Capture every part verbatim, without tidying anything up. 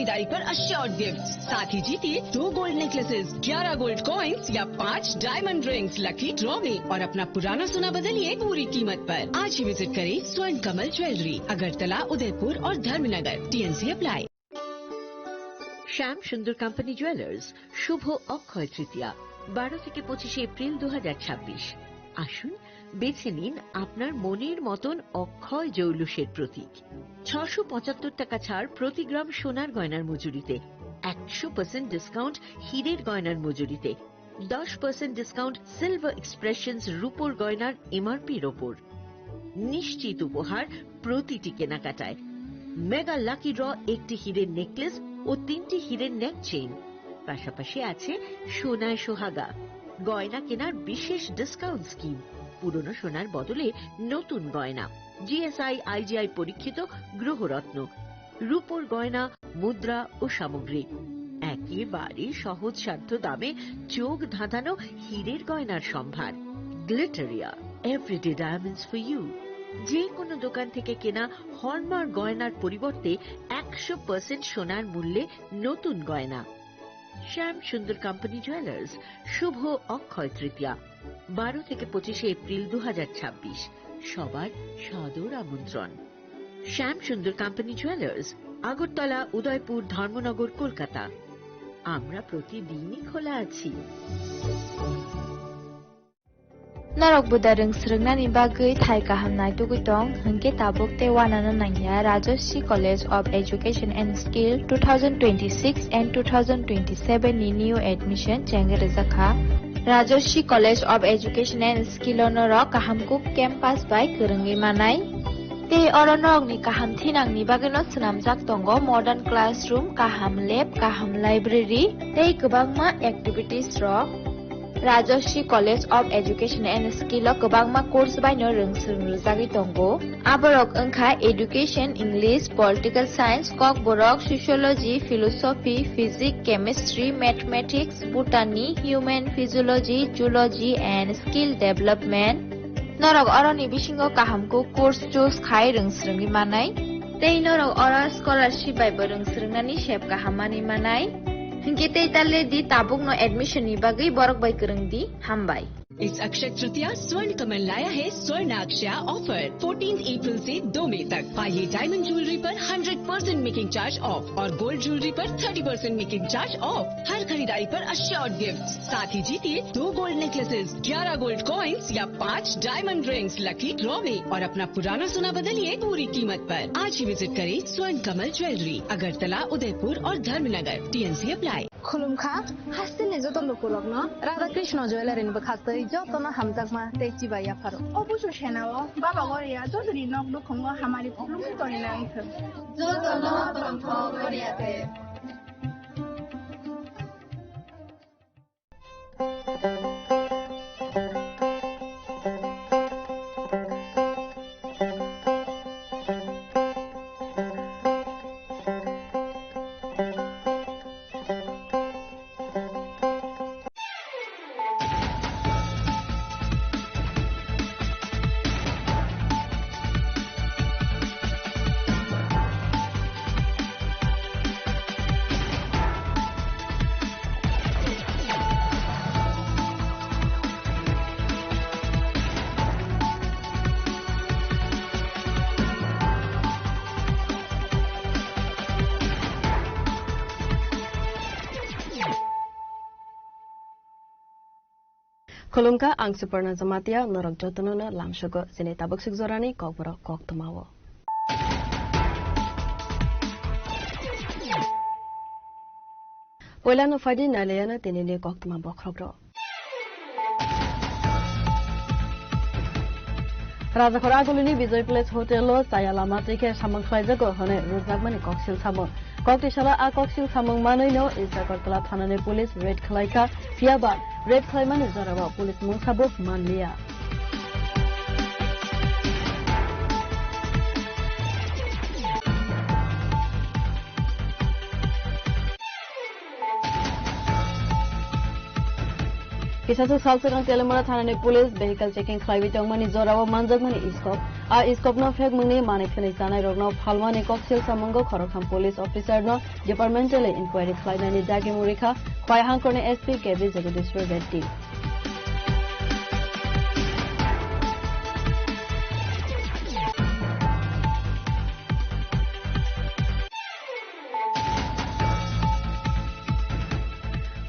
खरीदारी पर assured gift, साथ ही जीतिए दो गोल्ड नेकलेसेस, ग्यारह गोल्ड कॉइंस या पाँच डायमंड रिंग्स लकी ड्रॉ में और अपना पुराना सोना बदलिए पूरी कीमत पर। आज ही विजिट करें स्वर्ण कमल ज्वेलरी, अगरतला, उदयपुर और धर्मनगर। TNC apply. শ্যাম সুন্দর কোম্পানি জুয়েলার্স, শুভ অক্ষয় তৃতীয়া, বারো থেকে পঁচিশে এপ্রিল দু হাজার ছাব্বিশ। আসুন, বেছে নিন আপনার মনের মতন অক্ষয় জৌলুসের প্রতীক। ছশো পঁচাত্তর টাকা ছাড় প্রতি গ্রাম সোনার গয়নার মজুরিতে, একশো পার্সেন্ট ডিসকাউন্ট হীরের গয়নার মজুরিতে, দশ পার্সেন্ট ডিসকাউন্ট সিলভার এক্সপ্রেশনস রূপোর গয়নার এমআরপির ওপর। নিশ্চিত উপহার প্রতিটি কেনাকাটায়। মেগা লাকি ড্র, একটি হীরের নেকলেস ও তিনটি হীরের নেক চেইন। পাশাপাশি আছে সোনায় সোহাগা, গয়না কেনার বিশেষ ডিসকাউন্ট স্কিম, পুরনো সোনার বদলে নতুন গয়না, জিএসআই আইজিআই পরীক্ষিত গ্রহরত্ন, রূপোর গয়না, মুদ্রা ও সামগ্রী। একেবারে সহজসাধ্য দামে চোখ ধাঁধানো হীরের গয়নার সম্ভার। Glitteria, everyday diamonds for you. যে কোনো দোকান থেকে কেনা হলমার্ক গয়নার পরিবর্তে একশো পার্সেন্ট সোনার মূল্যে নতুন গয়না। শ্যাম সুন্দর কোম্পানি জুয়েলার্স, শুভ অক্ষয় তৃতীয়া, বারো থেকে পঁচিশে এপ্রিল দু হাজার ছাব্বিশ। সবার সাদর আমন্ত্রণ। শ্যাম সুন্দর কোম্পানি জুয়েলার্স, আগরতলা, উদয়পুর, ধর্মনগর, কলকাতা। আমরা প্রতিদিনই খোলা আছি। Norok buda rwng swrwngnani bagwi thai kaham naitugwi tong, hwnkhe tabuk tei uanano nangya Rajashree College of Education and Skill two thousand twenty-six and two thousand twenty-seven ni new admission chengwi rwjakha. Rajashree College of Education and Skill o norok kaham kuk campus bai kwrwngwi manai. Tei oro norokni kaham thinangni bagwino swnamjak tongo modern classroom, kaham lab, kaham library tei kwbangma activities rok. Rajashree College of Education and Skill o kwbangma course baino rwng swrwng rwjagwi tongo. Aborok wngkha Education, English, Political Science, Kokborok, Sociology, Philosophy, Physics, Chemistry, Mathematics, Botany, Human Physiology, Zoology and Skill Development. Norok oroni bisingo kaham kuk course choose khai rwng swrwngwi manai. Tei norok oro scholarship bai bo rwng swrwngnani sep kaham manwi manai. Hinkhe tei tale di tabukno admission ni bagwi borok bai kwrwng di. Hambai. इस अक्षय तृतीया स्वर्ण कमल लाया है स्वर्ण Akshay offer. Fourteen April से दो मई तक पाइए डायमंड ज्वेलरी पर hundred percent making charge off और गोल्ड ज्वेलरी पर thirty percent making charge off. हर खरीदारी पर अश्योर्ड गिफ्ट, साथ ही जीतिए दो गोल्ड नेकलेसेस, ग्यारह गोल्ड कॉइंस या पाँच डायमंड रिंग्स लकी ड्रॉ में और अपना पुराना सोना बदलिए पूरी कीमत पर। आज ही विजिट करें स्वर्ण कमल ज्वेलरी, अगरतला, उदयपुर और Dharmanagar. TNC apply. Khulumkha, hasteni joto lukurokno Radha Krishna Jewellery ni bwkhaktwi jotono hamjakma tei chibai yapharo. Obo se senao baba Goria jotoni nok nukhungo hamari khulumwi tongwi nang thung. Jotono tongthok Goria de. Khulumkha, ang Suparna Jamatia, norok jotono no lamsogo chini tabuk suk jorani kokborok koktwmao. Poilano phaidi nailaiano tinini koktwma bokhorokro. Rajakhor Agulini Bijoy Palace Hotel o chaya lama twi khe samung khlaijago hwnwi rwjakmani koksil samung. Kokti salo a koksil samung manwino East Agartala thanani police raid khlaikha, phiyaba raid khlaimani jorao police mungsa bo manliya. Kisasuk sal swkang Teliamura thanani police vehicle checking khlaiwi tongmani jorao manjakmani iskop. A iskopno phekmungni manwi thwnwi chanairokno phalmani koksil samungo khoroktham police officerno departmentally inquiry khlainani dagimung rikha Khwai Hangkorni S P K B Jagadishwar Reddy.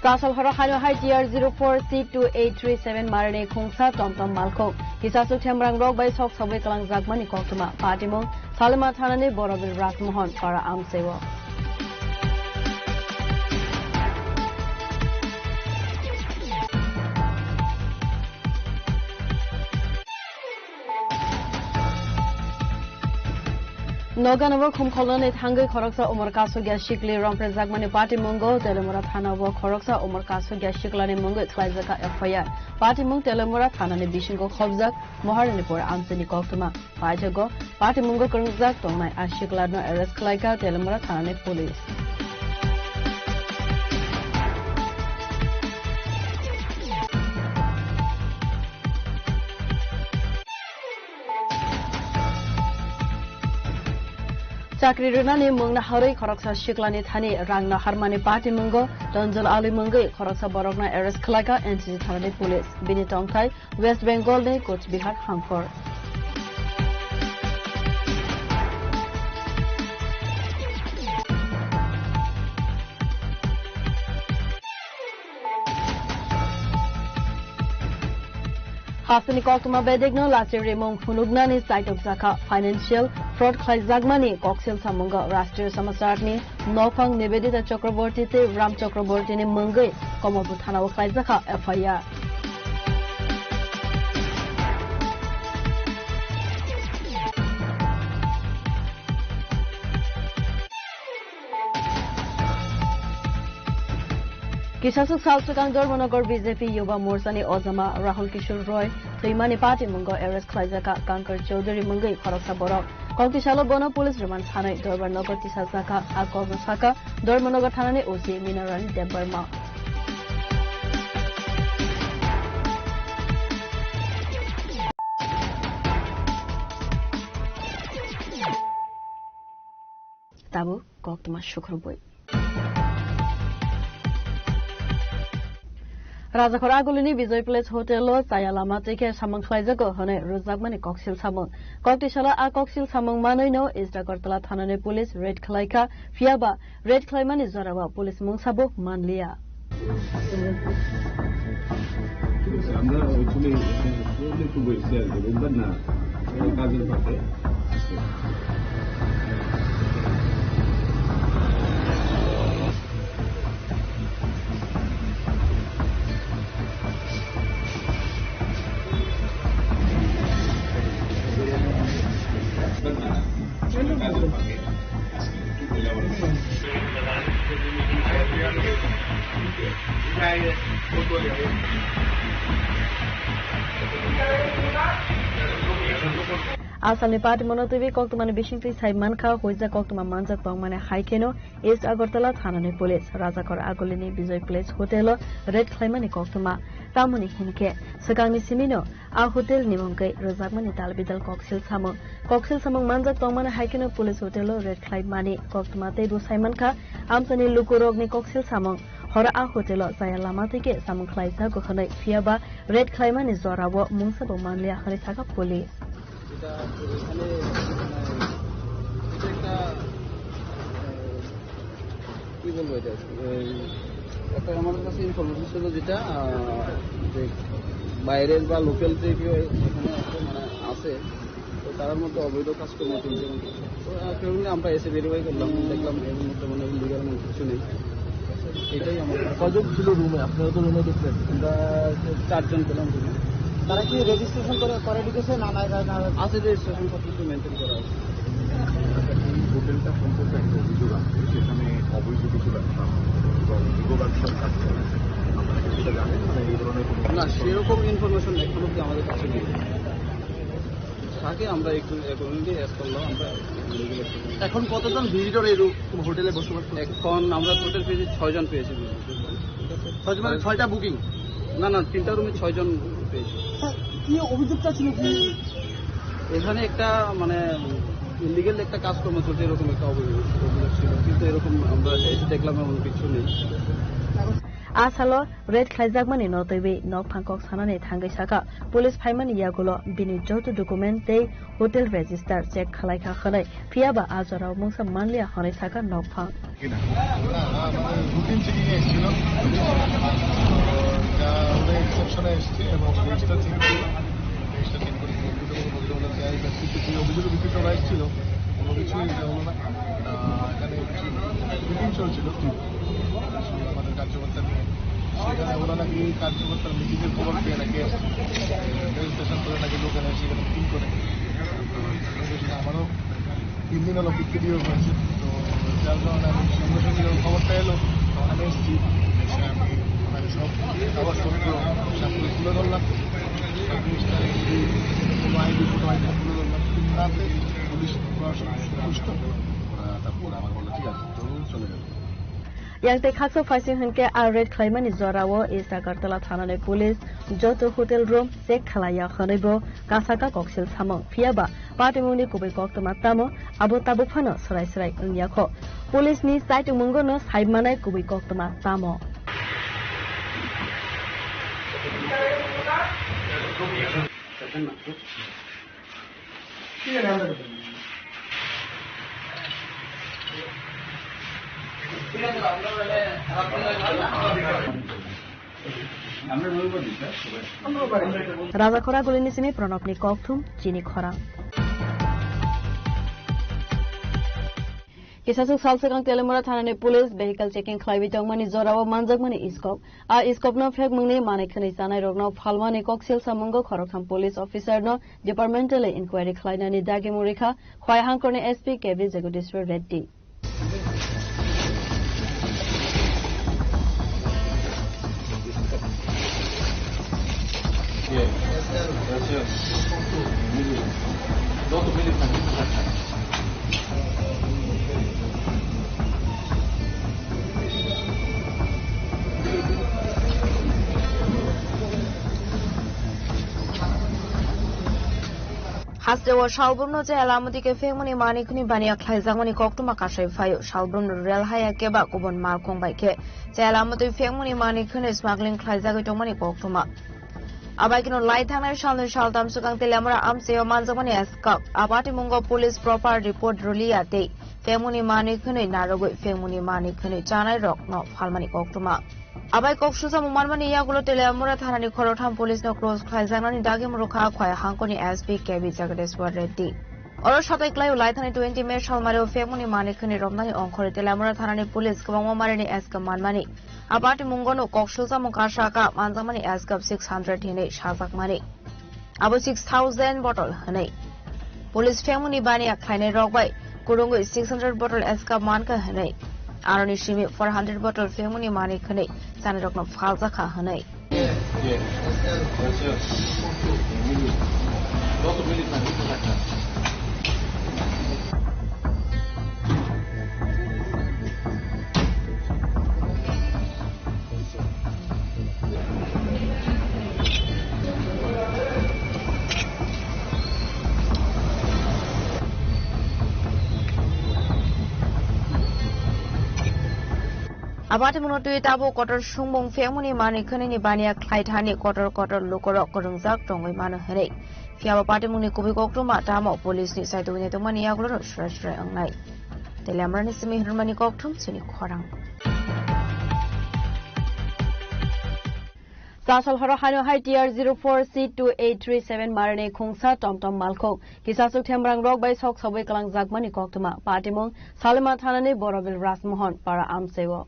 Chasal horo haino hai T R zero four C two eight three seven marini khungsa tomtom malkhung. Kisasuk themrangrok bai sok sabwi kwlangjakmani koktwma. Patimung Salima thanani Borobir Rajmohon para amcheo. Nogano bo khumkholnani thangwi khoroksa umor kasugya sikli romprejakmani patimungo Teliamura thanao khoroksa umor kasugya siklani mungwi khlaijak F I R. Patimung Teliamura thanani bisingo khobjak Moharanipur amchini koktwma. Paijago patimungo kwrwngjak tongnai a siklano arrest khlaikha Teliamura thanani police. Chakri rwnani mungna harwi khoroksa siklani thani rang naharmani patimungo Tonjol Ali mungwi khoroksa borokno arrest khlaikha N C C thanani police. Bini tongthai West Bengal ni Coach Bihar hangkor. Hasteni koktwma bedekno lachi rimung phunuknani chaitokjakha. Financial fraud khlaijakmani koksil samungo Rashtriya Samajni nophang Nivedita Chakraborty tei Ram Chakraborty ni mungwi Kamalpur thanao khlaijakha F I R. Kisasuk sal swkang Dharmanagar B J P Yuba Morchani ojama Rahul Kishore Roy thwimani patimungo arrest khlaijakha Kankar Chowdhury mungwi khoroksa borok. Kokti salo bono police remand sanwi Dorbar Nagar tisajakha. A kokno sakha Dharmanagar thanani O C Mina Rani Debbarma. Tabuk koktwma sukhurubui. Rajakhor Agulini Bijoy Place Hotel o chaya lama twi khe samung khlaijago hwnwi rwjakmani koksil samung. Kokti salo a koksil samung manwino East Agartala thanani police raid khlaikha, phiyaba raid khlaimani jorao police mungsabo manliya. আমরা অ্যাকচুয়ালি একটু বসে আর কি, বুধবার না, কাজের ফাঁকে। Asalni party mono twiwi koktwmani bisingtwi sai mankha, huijak koktwma manjak tongmani hai kheno East Agartala thanani police Rajakhor Agulini Bijoy Place Hotel o raid khlaimani koktwma. Tamoni hinkhe swkangni simino a hotel ni mungwi rwjakmani dalbidal koksil samung. Koksil samung manjak tongmani hai kheno police hotel o raid khlaimani koktwma tei bo sai mankha amchaini lukurokni koksil samung. Horo a hotel o chaya lama twi khe samung khlaijago hwnwi, phiyaba raid khlaimani jorao mungsabo manliya hwnwi sakha police. এটা এখানে, মানে, এটা একটা, আহ, কি বলবো এটা? এই, একটা আমার কাছে ইনফরমেশন ছিল যেটা, আহ, যে বাইরের বা লোকাল যে কেউ এখানে আছে, মানে, আছে, তো তার মধ্যে অবৈধ কাজকর্ম চলছে। তো, আহ, সেগুলো আমরা এসে ভেরিফাই করলাম, দেখলাম এর মধ্যে কোনো ইলিগাল কোনো কিছু নেই। এটাই আমার কাছে কয়জন ছিল রুমে? আপনারা তো রুমে দেখলেন। আমরা চারজন পেলাম রুমে। তারা কি রেজিস্ট্রেশন করে, করে ঢুকেছে? না, না, না, না। আছে, রেজিস্ট্রেশন সব কিছু মেনটেন করা আছে। আচ্ছা, এই হোটেলটা সম্পর্কে একটা অভিযোগ আছে, সেখানে অবৈধ কিছু ব্যবসা এবং যুব ব্যবসার কাজ চলে। আপনারা কি সেটা জানেন? মানে, এই ধরনের কোনো না, সেরকম ইনফরমেশন এখন অব্দি আমাদের কাছে নেই। থাকে, আমরা একটু অ্যাকর্ডিংলি অ্যাজ করলাম, আমরা লিগ্যাল অ্যাকশন নিই। এখন কতজন ভিজিটর এই রু-, হোটেলে বসবাস করছে? এখন আমরা টোটাল পেয়েছি ছয়জন পেয়েছি ভিজিটর। ছয়জন মানে ছয়টা বুকিং? না, না, তিনটা রুমে ছয় জন পেয়েছি। স্যার, কি অভিযোগটা ছিল কি? এখানে একটা, মানে, ইলিগাল একটা কাজকর্ম চলছে, এরকম একটা অভিযোগ, অভিযোগ ছিল, কিন্তু এরকম আমরা এসে দেখলাম এমন কিছু নেই। A salo raid khlaijakmani no twiwi nokphang kok sanani thangwi sakha, police phaimani yagulo bini joto document tei hotel register check khlaikha hwnwi, phiyaba a jorao mungsa manliya hwnwi sakha nokphang. না, না, আমাদের routine checking এসেছিল। যা ওদের ইনস্ট্রাকশনে এসছে এবং জিনিসটা চেক ছিল। জিনিসটা চেক করে কোনো অভিযোগ বলতে বলে যে এই ব্যক্তিত্ব যে অভিযোগের ভিত্তিতে ওরা এসেছিল, কোনো কিছুই এটা হলো না। আহ, এখানে কিছু মিটিং চলছিল আমাদের কার্যকর্তা নিয়ে। সেখানে ওরা নাকি কার্যকর্তার মিটিংয়ের খবর পেয়ে নাকি এসছে। রেল স্টেশন করে নাকি লোক এনে সেখানে মিটিং করে। আমারও তিন দিন হলো পিকেডিও হয়েছে। তো যার কারণে আমি সঙ্গে সঙ্গে যখন খবরটা এলো, তখন আমি এসেছি। এসে আমি মানে সব কাগজপত্র সব কিছু তুলে ধরলাম। সব জিনিসটা এই কোনো আইডি ফটো আইডি তুলে ধরলাম। কিন্তু তাতে পুলিশ প্রশাসন সন্তুষ্ট। ওরা তারপর আমাকে বললো, "ঠিক আছে, তো চলে যাবে।" Yang tei khaksa phaising hwnkhe a raid khlaimani jorao East Agartala thanani police joto hotel room check khlaiya hwnwibo kasaka koksil samung. Phiyaba patimungni kubui koktwma tamo, abo tabuk phano swrai swrai wngya kho. Police ni saichungmungo no sai manai kubui koktwma tamo. Rajakhora gulini simi Pranabni kokthum chini khorang. Kisasuk sal swkang Teliamura thanani police vehicle checking khlaiwi tongmani jorao manjakmani iskop. A iskopno phekmungni manwi khwnwi chanairokno phalmani koksil samungo khoroktham police officerno departmentally inquiry khlainani dagimung rikha Khwai Hangkorni S P K B Jagadishwar Reddy. Hasteo salbrumno chaya lamodi khe phekmani manwi khwnwi baniya khlaijakmani koktwma kasai phaio. Salbrumno rel haya keba kubun malkhung bai khe chaya lamodi phekmani manwi khwnwi smuggling khlaijagwi tongmani koktwma. Abai kheno lai thangnai salnwi saltam swkang Teliamura amchaio manjakmani S K A patimungo police proper report rwliya tei phekmani manwi khwnwi narwgwi phekmani manwi khwnwi chanairokno phalmani koktwma. Abai kok susamung manmani yagulo Teliamura thanani khoroktham police no close khlaijaknani dagimung rwkha Khwai Hangkorni S P K B Jagadeshwar Reddy. Oro satai klaio lai thani twenty May salmario phekmani manwi khwnwi romnani ongkhorwi Teliamura thanani police kwbangma marini S K manmani. A patimungo no kok susamung kasaka manjakmani S K six hundred hinwi sajakmani. Abo six thousand bottle hwnwi. Police phengmungni baniya khlainai rok bai kwrwngwi six hundred bottle S K mankha hwnwi. Aroni simi four hundred bottle phengmungni manwi khwnwi chanairokno phaljakha hwnwi. Abati muno twi tabuk kotor sungmung phengmani manwi khwnini baniya khlai thani kotor kotor lukorok kwrwngjak tongwi mano hwnwi. Phiya bo patimungni kubui koktwma tamo police ni saitok ni tongmani yagulo no srai srai wngnai. Teliamurani simi hwnmani kokthum chini khorang. Chasal horo haino hai T R zero four C two eight three seven marini khungsa tomtom malkhung kisasuk themrang rok bai sok sobwi kwlangjakmani koktwma patimung Salima thanani Borobil Rajmohon para amchaio.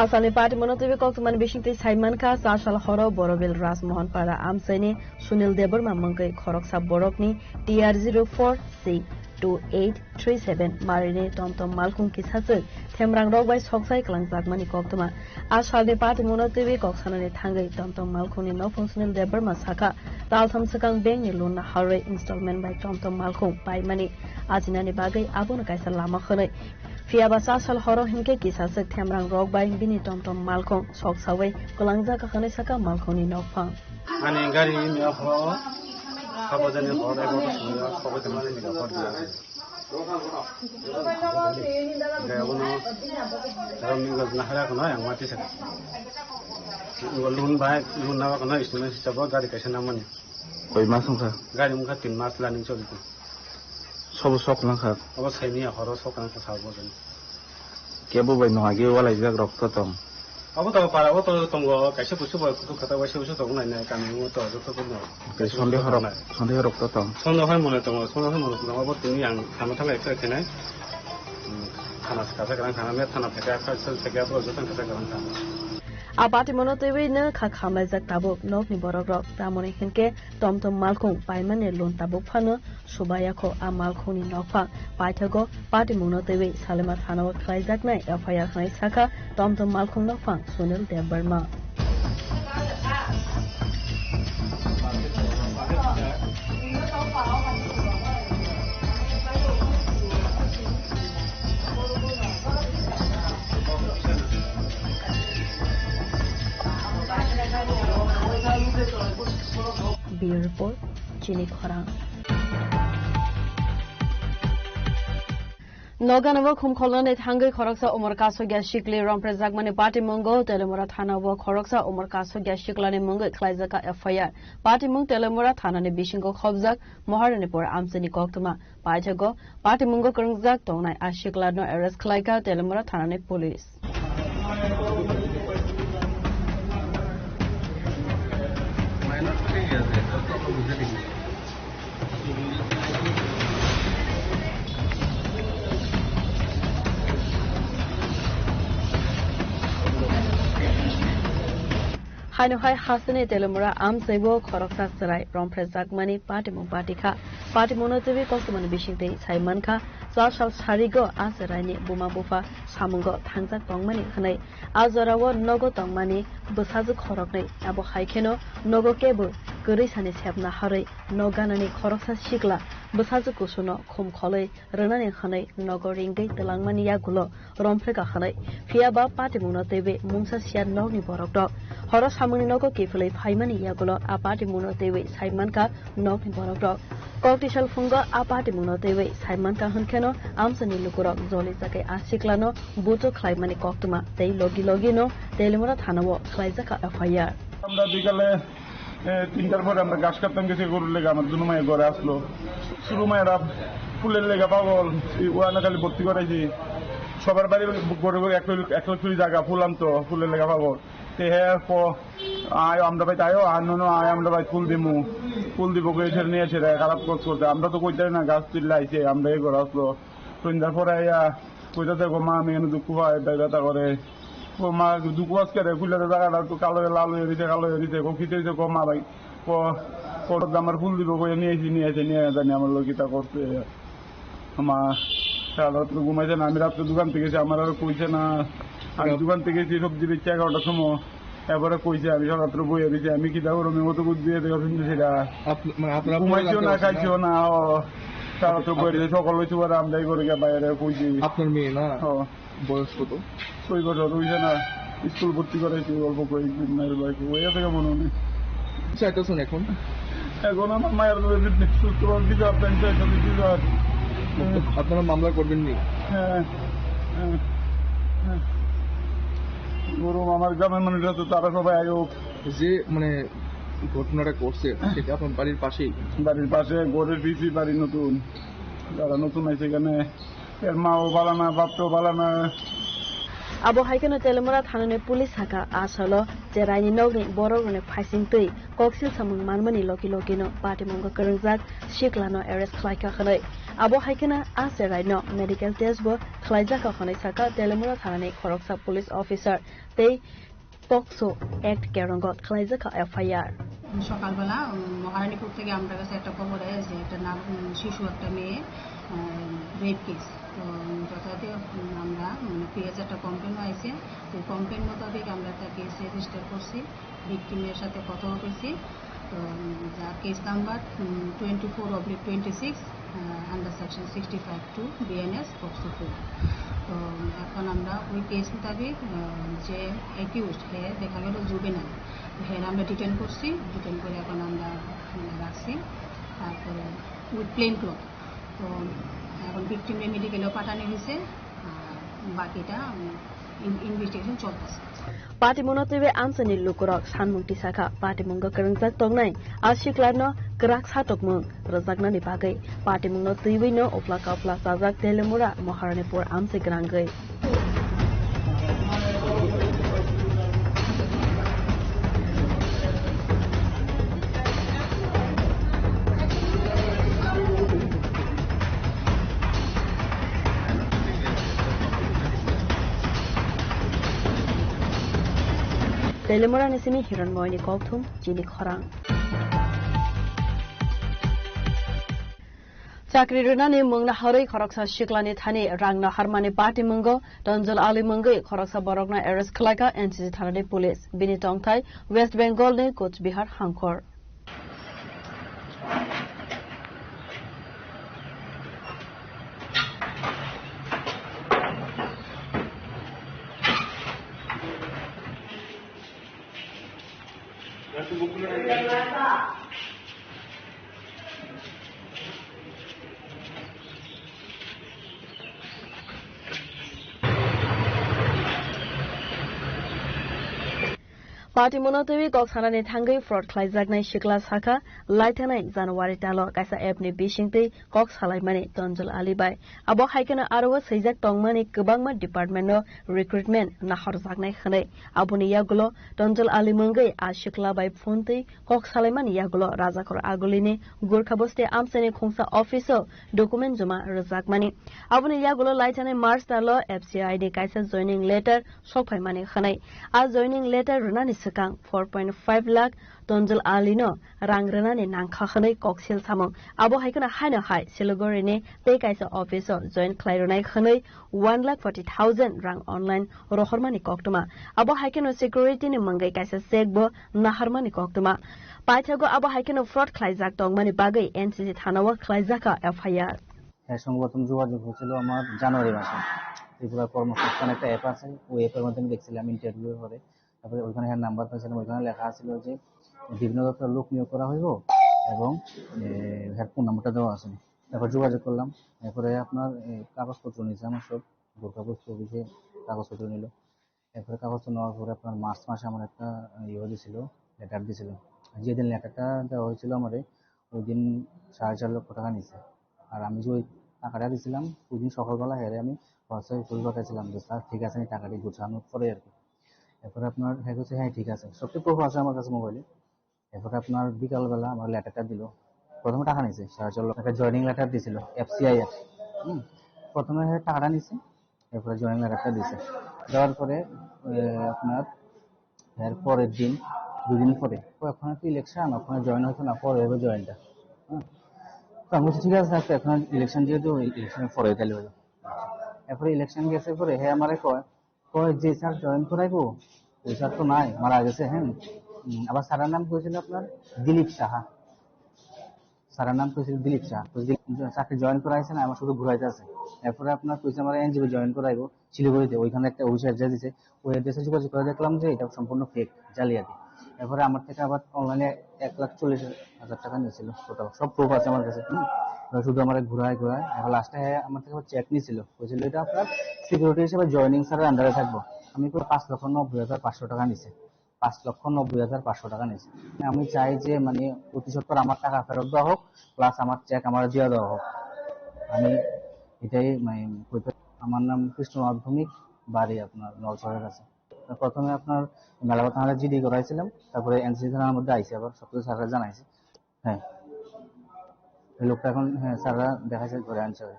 Asalni party mono twiwi koktwmani bisingtwi saimankha, chasal horo Borobil Rajmohon Para amchaini Sunil Debbarma mungwi khoroksa borokni T R zero four C two eight three seven marini tomtom malkhung kisachwk themrang rok bai soksai kwlangjakmani koktwma. A salni party mono twiwi kok sanani thangwi tomtom malkhungni nokphung Sunil Debbarma sakha, taltham swkang bankni loan naharwi installment bai tomtom malkhung paimani ajinani bagwi abono kaisa lama hwnwi. Phiyaba chasal horo hinkhe kisachwk themrang rok bai bini tomtom malkhung soksawi kwlangjak hwnwi sakha malkhungni nokphang. Ani gari ni horo, habajani horo, ego sumya, sobai tongma sini horo dia. Gaya bono, ero mingo na hara kono yang mati saka. Ngo loan bai, loan na kono istimewa sabo gari kaisa namani. Koi mas wngkha? Gari wngkha tin mas running choli. Sobo sok nangkha? Obo saini horo sok nangkha sabo jani. Kebo bai no age walai jak rok to tong. Abo to para o to tongo, kaisa busu bo kutu kata waisa busu tongo nai nai kami o to joto ko no. Sonde horok, sonde horok to tong. Sonde hoi mone tongo, sonde hoi mone tongo, abo tini ang thana thang ekta khenai. Hmm, thana kasa kerang thana me thana theke akha sel theke abo joto kasa kerang thana. A party mono twiwi no kha khamlaijak tabuk nokni borok rok, tamoni hinkhe tomtom malkhung paimani loan tabuk phano Subaiyakho a malkhungni nokphang paithago patimungno twiwi Salima thanao khlaijaknai F I R hwnwi sakha tomtom malkhung nokphang Sunil Debbarma. Bureau Report, Chini Khorang. Nogano khum kholnani thangwi khoroksa umor kasogya sikli romphrejakmani patimwngo Telemura thanao khoroksa umor kasogya siklani mungwi khlaijak F I R. Patimwng Telemura thanani bisingo khobjak Maharanipur amchaini koktwma. Paithago patimwngo kwrwngjak tongnai a siklano arrest khlaikha Telemura thanani police. Haino hai hasteni Telemura amchaibo khoroksa chwrai romphrejakmani patimung patikha. Patimungno twiwi koktwmani bisingtwi sai mankha, chasal sarigo a chwraini buma bupha samungo thangjak tongmani hwnwi. A jorao nogo tongmani bwsajwk khoroknwi, abo hai kheno nogo kebo kwrwi sani sepna harwi nok ganani khoroksa sikla bwsajwk kusuno khum kholwi rwnani hwnwi nogo ringwi twlangmani yagulo romphrekha hwnwi. Phiya ba patimungno twiwi mungsa siya nokni borok rok. Horo samungni nogo kiphilwi phaimani yagulo a patimungno twiwi sai mankha nokni borok rok. Koktisal phungo a patimungno twiwi sai mankha hwnkheno amchaini lukurok joli jagwi a siklano buchuk khlaimani koktwma tei logi logino Telemura thanao khlaijakha F I R. আমরা বিকালে, এ, তিনটার পরে আমরা ঘাস কাটতাম গেছি গরুর লেগে, আমার দুনো মায়ের ঘরে আসলো। শুরু মায়েরা ফুলের লেগে পাগল, এই ওয়ানা খালি ভর্তি করাইছি। সবার বাড়ি ঘরে ঘরে এক লাখ, এক লাখ কুড়ি জায়গা ফুল আনতো, ফুলের লেগে পাগল। তে হে প-, আয় আমরা ভাই তাইও, আর নন আয় আমরা ভাই ফুল দিমু, ফুল দিব করে এসে নিয়ে এসে খারাপ কাজ করতে। আমরা তো কইতে না, গাছ তুললে আইছে, আমরা এই ঘরে আসলো। সন্ধ্যার পরে আইয়া কইতাছে, "গো মা, আমি এনে দুঃখ পাই, ব্যথা করে।" ও মা, "দুঃখ আজকে রে, খুলে দে জায়গাটা, একটু কালো হয়ে লাল হয়ে দিছে, কালো হয়ে দিছে।" ও কিতে হইছে, গো মা ভাই, ও, ও আমার ফুল দিব, কইয়া নিয়ে এসে, নিয়ে এসে, নিয়ে জানি আমার লোক কিতা করছে। মা, সারা রাত্রে ঘুমাইছে না, আমি রাত্রে দোকান থেকে এসে আমার আর কইছে না। আমি দোকান থেকে এসে সবজি বেচে এগারোটার সময়। এবারে কইছে, আমি সারা রাত্র বইয়া রইছি, আমি কিতা করবো, আমি অত বুদ্ধি দিয়ে দেখো শুনছি সেটা। আপ-, মানে আপনার ঘুমাইছিও না, খাইছিও না, ও। সারা রাত্র বইয়া রইছে, সকাল হইছে পরে আমরাই করে গিয়ে বাইরে কইছি। আপনার মেয়ে না? ও। বয়স কত? ছয় বছর হইছে না, স্কুল ভর্তি করাইছি অল্প কয়েকদিন, নাই ভাই, ওই থেকে মনে নেই। চাইতেছেন এখন? এখন আমার মায়ের সুস্থভাবে দিতে পারতেন, চাইতে দিতে পারতেন। আপনারা মামলা করবেন নি? হ্যাঁ, হ্যাঁ, হ্যাঁ। গরু আমার গ্রামের মানুষরা তো তারা সবাই আয়োগ। যে মানে ঘটনাটা ঘটছে, সেটা আপনার বাড়ির পাশেই? বাড়ির পাশে, ঘরের পিছে বাড়ি নতুন। যারা নতুন আছে এখানে, এর মাও ভালো না, বাপটাও ভালো না। Abo hai kheno Telemura thanani police sakha, a salo cheraini nokni borok rokni phaising twi koksil samung manmani logi logi no patimungo kwrwngjak sikla no arrest khlai kha hwnwi. Abo hai kheno a cherai no medical test bo khlai jak kha hwnwi sakha Telemura thanani khoroksa police officer tei POCSO Act kerong o khlai jak kha F I R. সকালবেলা, উম, মহারানীপুর থেকে আমার কাছে একটা খবর এসে যে একটা নাম, উম, শিশু একটা মেয়ে, আহ, রেপ কেস। তো, উম, যথারীতি, উম, আমরা, উম, পিএস একটা কমপ্লেন হয়েছে। তো, কমপ্লেন মোতাবেক আমরা একটা কেস রেজিস্টার করছি, ভিকটিমের সাথে কথা বলছি। তো, উম, যার কেস নাম্বার, উম, twenty four oblique twenty six, আহ, under section sixty five two BNS POCSO two. তো, এখন আমরা ওই কেস মোতাবেক, আহ, যে অ্যাকিউজড, হে দেখা গেল জুবেনাইল, তো, হেরে আমরা ডিটেন করছি, ডিটেন করে এখন আমরা, উম, রাখছি। তারপরে উইথ প্লেন ক্লথ। তো এখন ভিকটিমরে মেডিকেলেও পাঠানো হয়েছে, আর বাকিটা, উম, ইন-, ইনভেস্টিগেশন চলতেছে। Patimungno twiwi amchaini lukurok sanmung tisakha, patimungno kwrwngjak tongnai a siklarno kwrak satokmung rwjaknani bagwi. Patimungno twiwino upla kapla chajak Telemura Maharanipur amchai gwrangwi. Telemura ni simi Hiranmoyni kokthum chini khorang. Chakri rwnani mungna harwi khoroksa siklani thani rang naharmani patimungo Tonjol Ali mungwi khoroksa borokno arrest khlaikha N C C thanani police. Bini tongthai West Bengal ni Cooch Behar hangkhor. Patimungno twiwi kok sanani thangwi fraud khlaijaknai sikla sakha, lai thanai January talo kaisa app ni bisingtwi kok salaimani Tonjol Ali bai. Abo hai kheno aro o swijak tongmani kwbangma department o recruitment nahorjaknai hwnwi. Aboni yagulo Tonjol Ali mungwi a sikla bai phone twi kok salaimani yagulo Rajakhor Agulini Gurkha Bosti amchaini khungsa office o document joma rwjakmani. Aboni yagulo lai thanai March talo F C I ni kaisa joining letter sokphaimani hwnwi. A joining letter rwnani swkang four point five lakh Tonjol Ali no rang rwnani nangkha hwnwi koksil samung. Abo hai kheno haino hai Siliguri ni tei kaisa office o join khlai rwnai hwnwi one lakh forty thousand rang online rohormani koktwma. Abo hai kheno security ni mungwi kaisa cheque bo naharmani koktwma. Paithago abo hai kheno fraud khlaijak tongmani bagwi N C C thana o khlaijakha F I R. হ্যাঁ, সম্ভবত যোগাযোগ হয়েছিল আমার জানুয়ারি মাসে। ত্রিপুরা কর্মসংস্থান একটা অ্যাপ আছে, ওই অ্যাপের মাধ্যমে দেখছিলাম ইন্টারভিউ করে। তারপরে ওইখানে হ্যাঁ নাম্বার পেয়েছিলাম, ওইখানে লেখা ছিল যে বিভিন্ন দপ্তর লোক নিয়োগ করা হইব এবং, এ, হ্যাঁ ফোন নাম্বারটা দেওয়া আছে। তারপর যোগাযোগ করলাম, এরপরে আপনার, এ, কাগজপত্র নিয়েছে আমার সব, গোর্খা পোস্ট অফিসে কাগজপত্র নিল। এরপরে কাগজটা নেওয়ার পরে আপনার মার্চ মাসে আমার একটা, আহ, ইয়ে দিছিল, লেটার দিছিল। আর যেদিন লেটারটা দেওয়া হয়েছিল আমারে, ওই দিন সাড়ে চার লক্ষ টাকা নিছে। আর আমি যে ওই টাকাটা দিছিলাম, ওই দিন সকালবেলা হেরে আমি WhatsApp-এ ছবি পাঠাইছিলাম যে, "স্যার, ঠিক আছে, আমি টাকাটি গুছানোর পরে আর কি।" এরপরে আপনার হ্যাঁ করছে, "হ্যাঁ, ঠিক আছে।" সবচেয়ে প্রুফ আছে আমার কাছে মোবাইলে। এরপরে আপনার বিকালবেলা আমার লেটারটা দিল। প্রথমে টাকা নিছে, সাড়ে চার লক্ষ টাকা জয়েনিং লেটার দিছিল, এফসিআই এর। হুম, প্রথমে টাকাটা নিছে, এরপরে জয়েনিং লেটারটা দিছে। দেওয়ার পরে, এ, আপনার এর পরের দিন, দুদিন পরে, "ও, এখন তো ইলেকশন, ওখানে জয়েন হতো না, পরে হবে জয়েনটা।" হুম, তো আমি বলছি, "ঠিক আছে, স্যার, তো এখন ইলেকশন যেহেতু, ইলেকশনের পরে তাহলে হলো।" এরপরে ইলেকশন গেছে পরে, হ্যাঁ, আমারে কয়, কয় যে স্যার জয়েন করাইবো, ওই স্যার তো নাই, মারা গেছে। হ্যাঁ, উম, আবার স্যারের নাম কইছিল আপনার দিলীপ সাহা, স্যারের নাম কইছিল দিলীপ সাহা। তো দিলীপ, স্যারকে জয়েন করাইছে না, আমার শুধু ঘুরাইতে আছে। এরপরে আপনার কইছে আমার এনজিও জয়েন করাইবো শিলিগুড়িতে, ওইখানে একটা অফিসের অ্যাড্রেস দিছে, ওই অ্যাড্রেসে যোগাযোগ করে দেখলাম যে এটা সম্পূর্ণ ফেক, জালিয়াতি। এরপরে আমার থেকে আবার অনলাইনে এক লাখ চল্লিশ হাজার টাকা নিয়েছিল টোটাল, সব প্রুফ আছে আমার কাছে। হুম, ওরা শুধু আমার ঘুরায় ঘুরায়, এখন লাস্টে আমার থেকে চেক নিয়েছিল, বলছিল, "এটা আপনার সিকিউরিটি হিসেবে জয়েনিং স্যারের আন্ডারে থাকবো।" আমি পুরো পাঁচ লক্ষ নব্বই হাজার পাঁচশো টাকা নিছে, পাঁচ লক্ষ নব্বই হাজার পাঁচশো টাকা নিছে। আমি চাই যে, মানে, অতি সত্বর আমার টাকা ফেরত দেওয়া হোক, প্লাস আমার চেক আমার দিয়ে দেওয়া হোক। আমি এটাই, মানে, কইতে, আমার নাম কৃষ্ণ মাধ্যমিক, বাড়ি আপনার নলছড়ের কাছে। প্রথমে আপনার মেলাঘর থানাতে জিডি করাইছিলাম, তারপরে এনসিসি থানার মধ্যে আইসি, আবার সব কিছু স্যাররা জানাইছে। হ্যাঁ, এই লোকটা এখন, হ্যাঁ, স্যাররা দেখাইছে, ধরে আনছে ওরে।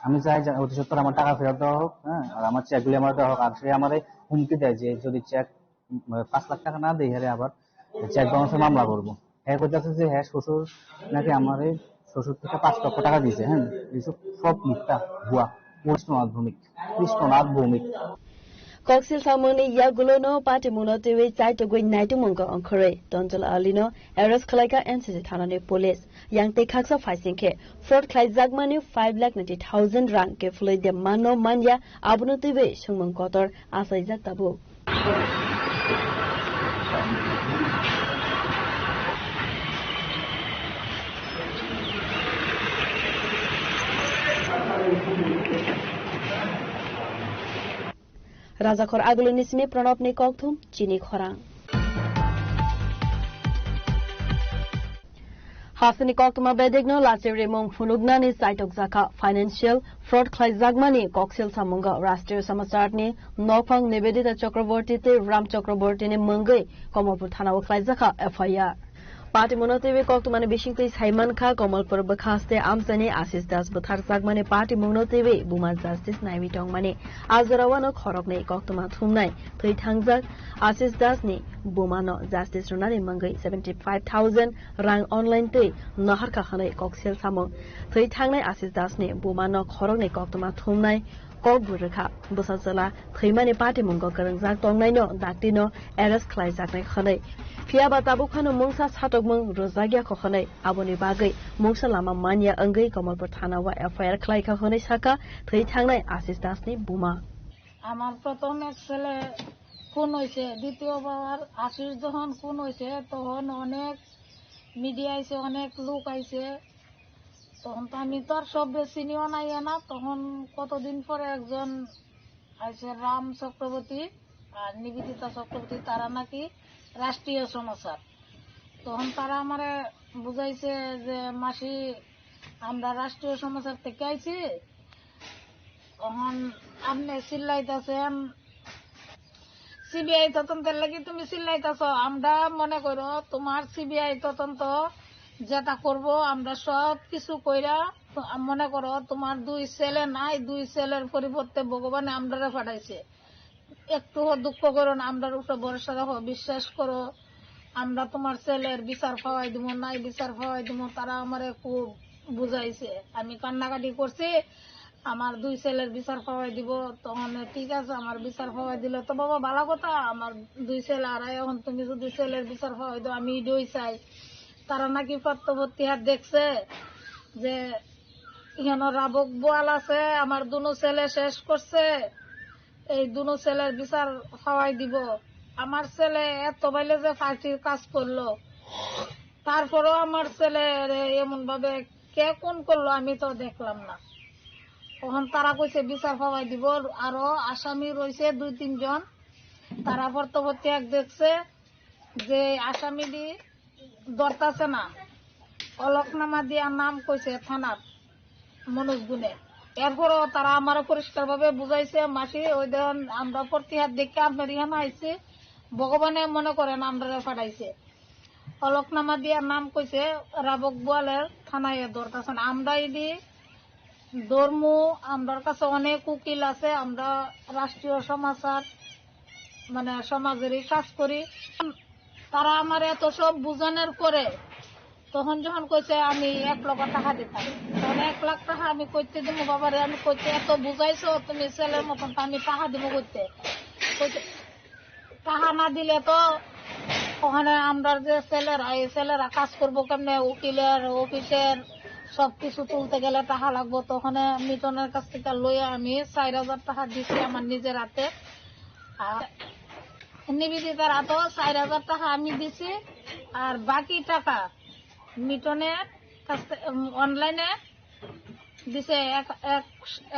আমি চাই যে অতি সত্বর আমার টাকা ফেরত দেওয়া হোক, হ্যাঁ, আর আমার চেকগুলি আমার দেওয়া হোক। আর সে আমারে হুমকি দেয় যে যদি চেক, উম, পাঁচ লাখ টাকা না দেয়, হ্যাঁ, আবার চেক বাউন্সের মামলা করবো। হ্যাঁ, কইতাছে যে হ্যাঁ, শ্বশুর নাকি আমারে শ্বশুর থেকে পাঁচ লক্ষ টাকা দিয়েছে। হ্যাঁ, এইসব সব মিথ্যা, ভুয়া। কৃষ্ণনাথ ভৌমিক, কৃষ্ণনাথ Bhowmik. Koksil samungni yagulono patimungno twiwi chaitugwi naitumungkha ongkhorwi Tonjol Alino arrest khwlaikha N C C thanani police. Yang tei khaksa phaising khe fraud khlaijakmani five lakh ninety thousand rang kephulwi de mano manya, abono twiwi swngmung kotor achaijak tabuk. Rajakhor Agulini simi Pranobni kokthum chini khorang. Hasteni koktwma bedekno lachirimung phunuknani chaitokjakha. Financial fraud khlaijakmani koksil samungo Rashtriya Samachar ni nokphang Nivedita Chakraborty tei Ram Chakraborty ni mungwi Kamalpur thanao khlaijakha F I R. Patimungno twiwi koktwmani bisingtwi saimankha, Kamalpur bwkhaste amchaini Ashish Das butharjakmani patimungno twiwi buma justice naiwi tongmani. A jorao ano khoroknwi koktwma thumnai thwi thangjak Ashish Das ni bumano justice rwnani mungwi seventy five thousand rang online twi naharkha hwnwi koksil samung. Thwi thangnai Ashish Das ni bumano khoroknwi koktwma thumnai kok bwrwkha. Bwsa chwla thwimani patimungo kwrwngjak tongnaino daktino arrest khlaijaknai hwnwi. Phiya ba tabuk phano mungsa satokmung rwjakya kho hwnwi, aboni bagwi mungsa lama manya wngwi Kamalpur thanao F I R khlaikha hwnwi sakha thwi thangnai Ashish Dasni buma. আমার প্রথম এক ছেলে খুন হয়েছে, দ্বিতীয়বার আশিস যখন খুন হয়েছে, তখন অনেক মিডিয়া আইছে, অনেক লোক আইছে। তখন তো আমি তো আর সব চিনিও নাই না। তখন কতদিন পরে একজন আইছে, রাম চক্রবর্তী আর নিবেদিতা চক্রবর্তী, তারা নাকি রাষ্ট্রীয় সমাচার। তখন তারা আমারে বুঝাইছে যে, "মাসি, আমরা রাষ্ট্রীয় সমাচার থেকে আইছি, এখন আপনি চিল্লাইতেছেন, সিবিআই তদন্তের লাগি তুমি চিল্লাইতেছ। আমরা মনে করো তোমার সিবিআই তদন্ত যেটা করব, আমরা সব কিছু কইরা, তো মনে করো তোমার দুই ছেলে নাই, দুই ছেলের পরিবর্তে ভগবানে আমরারে পাঠাইছে। একটুও দুঃখ করো না, আমরার উপরে ভরসা রাখো, বিশ্বাস করো, আমরা তোমার ছেলের বিচার পাওয়াই দিব, নাই বিচার পাওয়াই দিব।" তারা আমারে খুব বুঝাইছে, আমি কান্নাকাটি করছি, আমার দুই ছেলের বিচার পাওয়াই দিব। তখন ঠিক আছে, আমার বিচার পাওয়াই দিলে তো বাবা ভালো কথা, আমার দুই ছেলে আর এখন তুমি যদি ছেলের বিচার পাওয়াই দাও, আমি এটাই চাই। তারা নাকি প্রত্যবর্তী হাত দেখছে যে এখানে রাবক বোয়াল আছে, আমার দুনো ছেলে শেষ করছে, এই দুনো ছেলের বিচার হওয়াই দিব। আমার ছেলে এত বাইলে যে ফাঁসির কাজ করলো, তারপরেও আমার ছেলে এমন ভাবে কে কোন করলো আমি তো দেখলাম না। তখন তারা কইছে বিচার হওয়াই দিব, আরো আসামি রয়েছে দুই তিনজন, তারা প্রত্যবর্তী এক দেখছে যে আসামিটি ধরতাছে না, হলফনামা দিয়া নাম কইছে থানার মনোজ গুণে। এরপরও তারা আমারে পরিষ্কারভাবে বুঝাইছে, "মাসি, ওই দেখুন, আমরা প্রতি হাত দেখে আপনার এখানে আইছি, ভগবানে মনে করেন আমরারে পাঠাইছে।" হলফনামা দিয়া নাম কইছে, রাবক বোয়ালের থানায় ধরতাছে না। আমরা এদি ধর্ম, আমরার কাছে অনেক উকিল আছে, আমরা রাষ্ট্রীয় সমাচার, মানে সমাজেরই কাজ করি। তারা আমার এত সব বুঝানোর পরে তখন যখন কইছে আমি এক লক্ষ টাকা দিতাম, তখন এক লাখ টাকা আমি করতে দিব বাবারে, আমি করতে এত বুঝাইছো তুমি ছেলের মতন, তো আমি টাকা দিব করতে। কইছে, টাকা না দিলে তো ওখানে আমরা যে ছেলেরা, এই ছেলেরা কাজ করবো কেমনে, উকিলের, অফিসের সবকিছু তুলতে গেলে টাকা লাগবো। তখন মিটনের কাছ থেকে লইয়া আমি চার হাজার টাকা দিছি আমার নিজের হাতে। আর নিবেদিতার হাতেও চার হাজার টাকা আমি দিছি। আর বাকি টাকা মিটনের কাছ থেকে, উম, অনলাইনে দিছে এক, এক,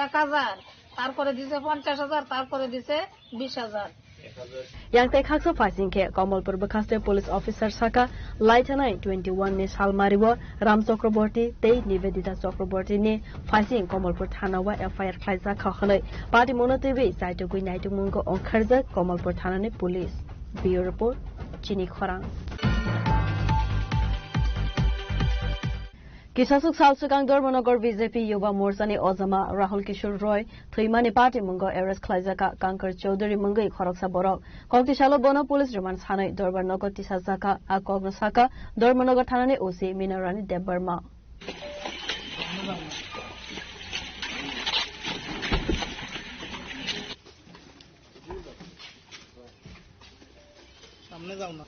এক হাজার, তারপরে দিছে পঞ্চাশ হাজার, তারপরে দিছে বিশ হাজার। Yang tei khaksa phaising khe Kamalpur bwkhaste police officer saka laithanai twenty one ni salmario Ram Chakraborty tei Nivedita Chakraborty ni phaising Kamalpur thana o F I R khlaijak kha hwnwi patimungno twiwi chaitugwi naitukmungo ongkharjak Kamalpur thana ni police. Bureau report, Chini Khorang. Kisaswk sal swkang Dharmanagar B J P Yuba Morcha ni ojama Rahul Kishore Roy thwimani patimwngo arrest khlaijak kha Kankar Chowdhury mwngwi khoroksa borok. Kokti salo bono police remand sanwi Dorbar nogo tisajak kha. A kokno sakha Dharmanagar thanani O C Minarani Debbarma. সামনে যাও না।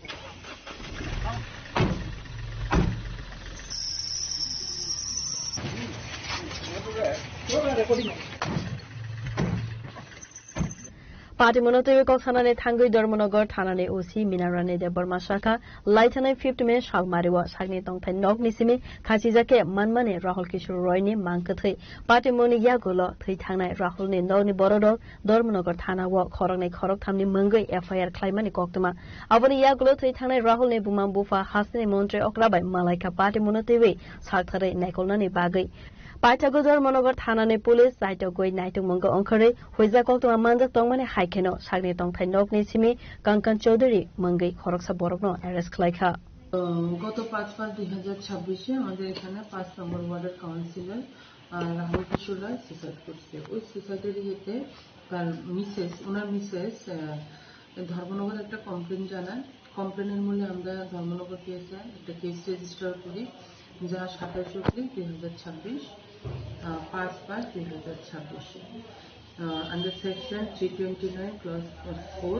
Patimungno twiwi kok sanani thangwi Dharmanagar thanani O C Minarani Debbarma sakha, laithanai fifth May salmario sakni tongthai nokni simi khachijak khe manmani Rahul Kishore Roy ni mang kwthwi. Patimungni yagulo thwi thangnai Rahul ni nokni bororok Dharmanagar thana o khoroknwi khorokthamni mwngwi F I R khlaimani koktwma. Aboni yagulo thwi thangnai Rahul ni buma bupha hasteni montri okra bai malaikha patimungno twiwi saktharwi naikolnani bagwi. Paithago Dharmanagar thanani police chaitogwi naitukmungo ongkharwi huijak koktwma manjak tongmani hai kheno sakni tongthai nokni simi Kankan Chowdhury mwngwi khoroksa borokno arrest khlaikha. গত পাঁচ পাঁচ দুই হাজার ছাব্বিশে আমাদের এখানে পাঁচ নম্বর ওয়ার্ডের কাউন্সিলর, আহ, রাহুল কিশোর রায় সুইসাইড করছে। ওই সুইসাইডের ইয়েতে তার মিসেস, ওনার মিসেস, আহ, ধর্মনগরে একটা কমপ্লেন জানান। কমপ্লেনের মূলে আমরা ধর্মনগর পিএসএ একটা কেস রেজিস্টার করি, যা সাতাশ অব্লিক দুই হাজার ছাব্বিশ, আহ, পাঁচ পাঁচ দুই হাজার ছাব্বিশে। Uh, under section three twenty-nine clause four,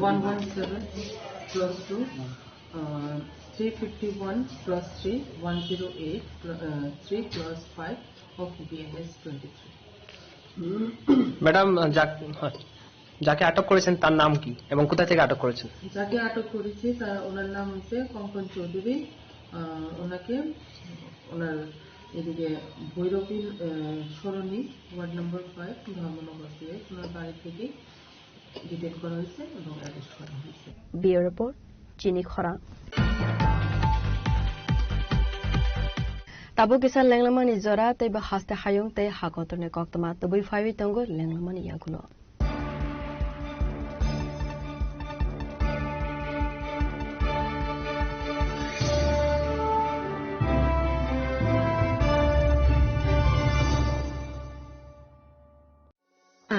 one one seven clause two, uh, three fifty-one clause three, one zero eight, uh, three clause five of B N S twenty-three. Madam, যাক-, হয়। যাকে আটক করেছেন তার নাম কি এবং কোথা থেকে আটক করেছেন? যাকে আটক করেছি তা, ওনার নাম হচ্ছে কঙ্কন চৌধুরী। আহ, ওনাকে ওনার এদিকে ভৈরবী, আহ, সরণি, ওয়ার্ড নম্বর ফাইভ, ধর্মনগর পিএস, ওনার বাড়ি থেকে ডিটেইন করা হয়েছে এবং অ্যারেস্ট করা হয়েছে। Bureau report, Chini Khorang. Tabuk kisa lenglamani jora tei bo haste hayung tei ha kotorni koktwma tubui phaiwi tongo lenglamani yagulo.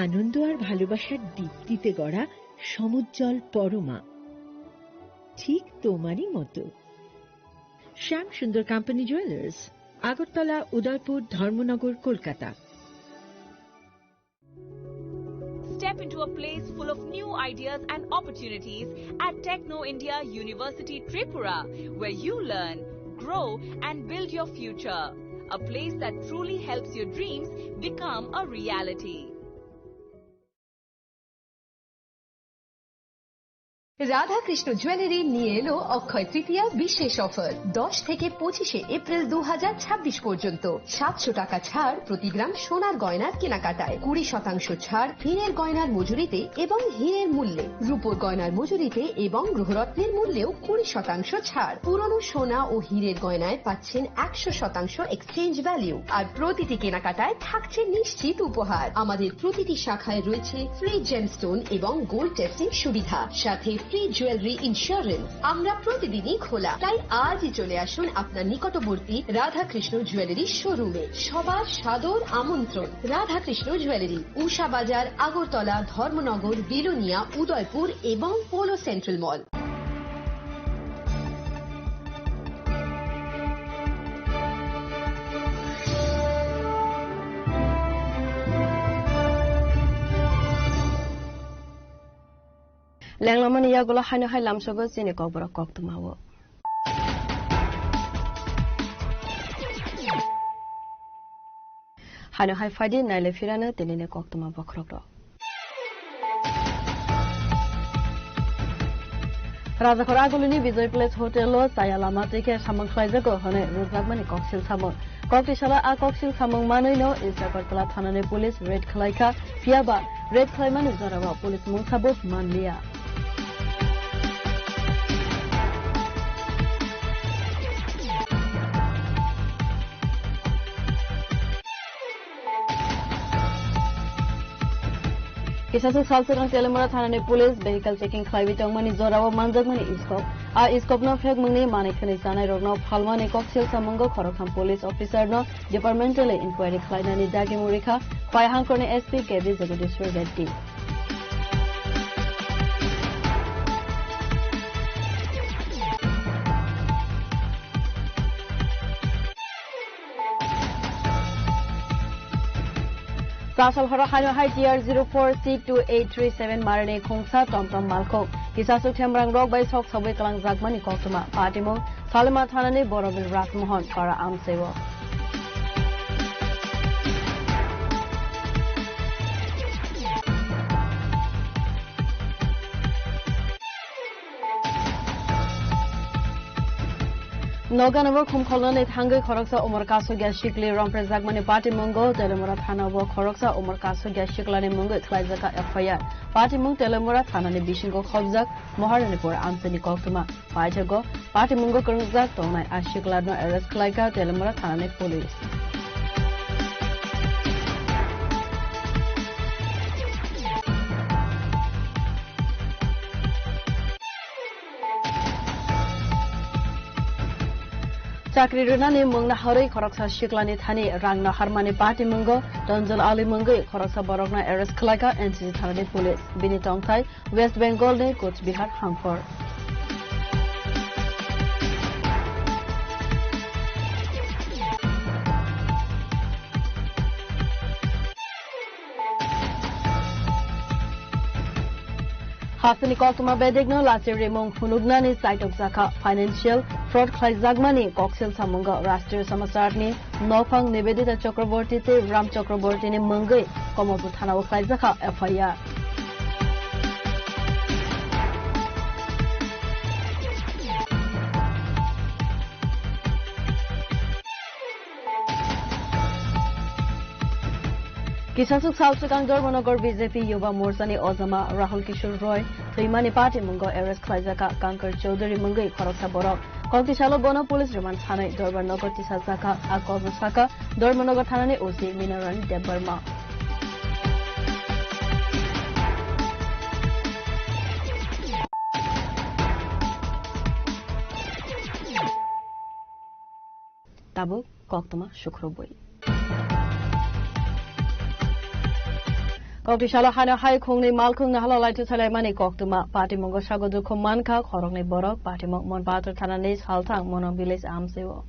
আনন্দ আর ভালোবাসার দীপ্তিতে গড়া সমুজ্জ্বল পরমা, ঠিক তোমারই মতো। শ্যাম সুন্দর কোম্পানি জুয়েলার্স, আগরতলা, উদয়পুর, ধর্মনগর, Kolkata. Step into a place full of new ideas and opportunities at Techno India University Tripura, where you learn, grow, and build your future. A place that truly helps your dreams become a reality. Radhakrishna jewellery নিয়ে এলো অক্ষয় তৃতীয়া বিশেষ অফার। দশ থেকে পঁচিশে এপ্রিল দু হাজার ছাব্বিশ পর্যন্ত সাতশো টাকা ছাড় প্রতি গ্রাম সোনার গয়নার কেনাকাটায়, কুড়ি শতাংশ ছাড় হীরের গয়নার মজুরিতে এবং হীরের মূল্যে, রূপোর গয়নার মজুরিতে এবং গ্রহরত্নের মূল্যেও কুড়ি শতাংশ ছাড়। পুরনো সোনা ও হীরের গয়নায় পাচ্ছেন একশো শতাংশ এক্সচেঞ্জ ভ্যালু, আর প্রতিটি কেনাকাটায় থাকছে নিশ্চিত উপহার। আমাদের প্রতিটি শাখায় রয়েছে ফ্রি জেমস্টোন এবং গোল্ড টেস্টিং সুবিধা, সাথে ফ্রি জুয়েলারি ইন্স্যুরেন্স। আমরা প্রতিদিনই খোলা, তাই আজই চলে আসুন আপনার নিকটবর্তী রাধাকৃষ্ণ জুয়েলারি শোরুমে। সবার সাদর আমন্ত্রণ। রাধাকৃষ্ণ জুয়েলারি, উষা বাজার, আগরতলা, ধর্মনগর, বিলোনিয়া, উদয়পুর এবং polo central mall. Lenglamani yagulo haino hai lamsogo chini kokborok koktwmao. Haino hai phaidi naile phirano tinini koktwma bokhorokrok. Rajakhor agulini Bijoy Palace Hotel o chaya lama tei khe samung khlaijago hwnwi rwjakmani koksil samung. Kokti salo a koksil samung manwino East Agartala thanani police raid khlaikha, phiyaba raid khlaimani jorao police mungsabo manliya. Kisaswk sal swkang Teliamura thanani police vehicle checking khlaiwi tongmani jorao manjakmani iskop. A iskopno phekmungni manwi khwnwi chanairokno phalmani koksil samungo khoroktham police officerno departmentally inquiry khlainani dagi murikha Khwai Hangkorni S P K B Jagadishwar Reddy. Chasal horo haino hai T R zero four C two eight three seven marini khungsa tomtom malkhung. Kisaswk themrang rok bai sok sabwi kwlangjakmani koktwma. Patimung Salima thanani Borobil Rajmohon para amchaiwo. Nogano bo khumkholnani thangwi khoroksa umor kasugya sikli romprejakmani patimungo Teliamura thana bo khoroksa umor kasugya siklani mungwi khlaijaka F I R. Patimung Teliamura thanani bisingo khobjak Maharanipur amchaini koktwma. Paithago patimungo kwrwngjak tongnai a siklano arrest khlaika Teliamura thanani police. Chakri rwnani mungna harwi khoroksa siklani thani rang naharmani patimungo Tonjol Ali mungwi khoroksa borokno arrest khlaika N C C thanani police. Bini tongthai West Bengal ni Coach Bihar hangkhor. Hasteni koktwma bedekno lachi rimung phunuknani chaitokjakha. Financial fraud khlaijakmani koksil samungo Rashtriya Samachar ni nokphang Nivedita Chakraborty tei Ram Chakraborty ni mungwi Komolpur thanao khlaijakha F I R. Kisaswk sal swkang Dharmanagar B J P Yuba Morcha ni ojama Rahul Kishore Roy thwimani patimungo arrest khlaijaka Kankar Chowdhury mungwi khoroksa borok. Kokti salo bono police remand sanwi Dorbar Nagar tisajaka. A kokno saka Dharmanagar thanani O C Minarani Debbarma. Tabuk koktwma sukrubwi. Kokti salo haino hai khungni malkhung nahala laithu salaimani koktwma. Patimungo sago dukhu mankha khoroknwi borok. Patimung Monpathar thanani salthang Mono village amchio.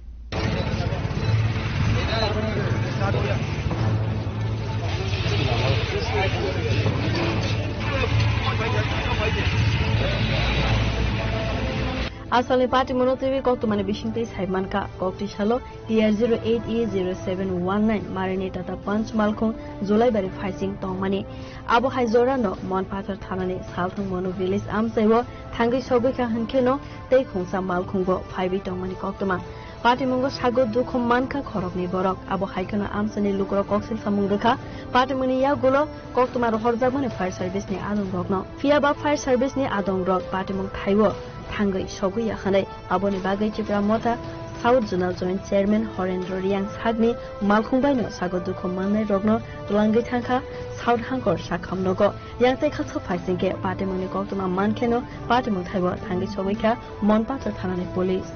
Asalni party mono twiwi koktwmani bisingtwi sai mankha, kokti salo T R zero eight E zero seven one nine marini Tata Punch malkhung Julaibari phaising tongmani. Abo hai jorano Monpathar thanani salthang Monu village amchaio thangwi sogwi kha hwnkheno tei khungsa malkhungbo phaiwi tongmani koktwma. Patimungo sago dukhu mankha khoroknwi borok. Abo hai kheno amchaini lukurok koksil samung rwkha. Patimungni yagulo koktwma rohorjakmani fire service ni adongrokno. Phiya ba fire service ni adongrok patimung thaiwi thangwi sogwi ya hwnwi. Aboni bagwi Tipra Motha South Zonal Joint Chairman Horendra Reang sakni malkhung baino sago dukhu mannai rokno twlangwi thangkha South Hangkor sakham nogo. Yang tei khaksa phaising khe patimungni koktwma mankheno patimung thaiwi thangwi sogwi kha Monpathar thanani police.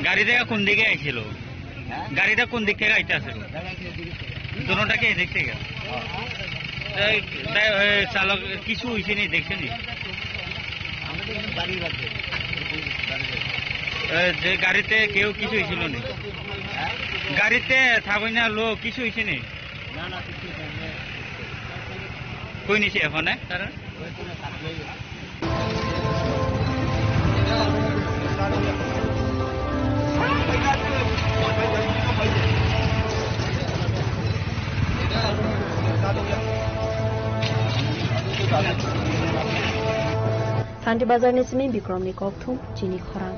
গাড়িটা কোন দিকে আইছিল? গাড়িটা কোন দিক থেকে আইতে আসছিল? দুটোটা কি এদিক থেকে? এই, তাই, এই, চালক কিছু হয়েছে নি, দেখছে নি? এই, যে গাড়িতে কেউ কিছু হয়েছিল নি? গাড়িতে থাকই না লোক কিছু হয়েছে নি? কই নিছে এখন, এ? Santi Bazar ni simi Bikrom ni kokthum chini khorang.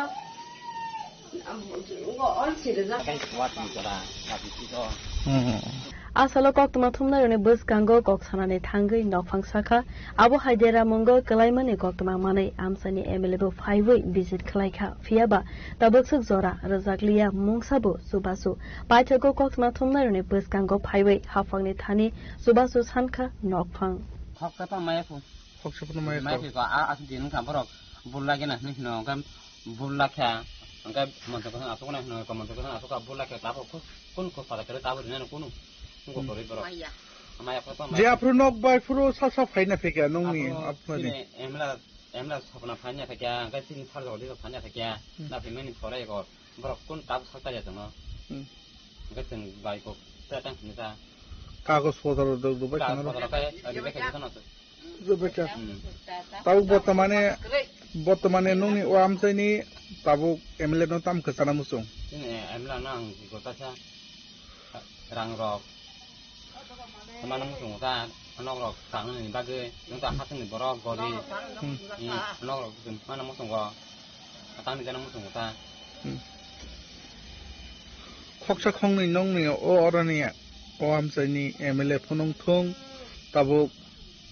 Asalo koktwma thumnairokni bwskango kok sanani thangwi nokphang sakha. Abo hai deramungo kwlaimani koktwma manwi amchaini M L A bo phaiwi visit khlaikha. Phiyaba tabuk swk jora rwjakliya mungsa bo chubachu. Paithago koktwma thumnairokni bwskango phaiwi haphangni thani chubachu sankha nokphang. Khok khe tong maya phu. Khok se phano maya Maya phu. Phu ko a, a, din wngkha borok. Bul lagi na hinwi hino, hwnkhe Burla kha, hingke monte kothang asuk nai hwnwi, monte kothang asuk ka burla kha, tabo kun, kun ko para kere tabo rinani kunu, kun ko tori borok. Maya. Maya kha pa je maya. Aphuru nok bai phuru sasa phaina phekya nongni aphuru aphani. Chini emla, emla sokna phaina phekya, hingke chini sarjo di phaina phekya, hmm, na phimani pore ko, borok kun tabo sakta ya tongno. Hmm. Hingke chwng bai ko, ta tang hwnwi ta. Kagos podor dok dok bai kagos khana podor kai, ri bai kha khana to. Rebecca. Hmm. Tabuk bortomane, bortomane nongni o amchaini tabuk M L A no tam kwchana muchung. Chini M L A no ang gotasa rang rok. Mano muchung ta, nok rok tangni bagwi, nung ta hasingni borok gori. Hmm. Hmm, nok rok mano muchungo. Tangni jana muchungo ta. Hmm. Khoksa khongni nongni o oroni o amchaini M L A phunung thung, tabuk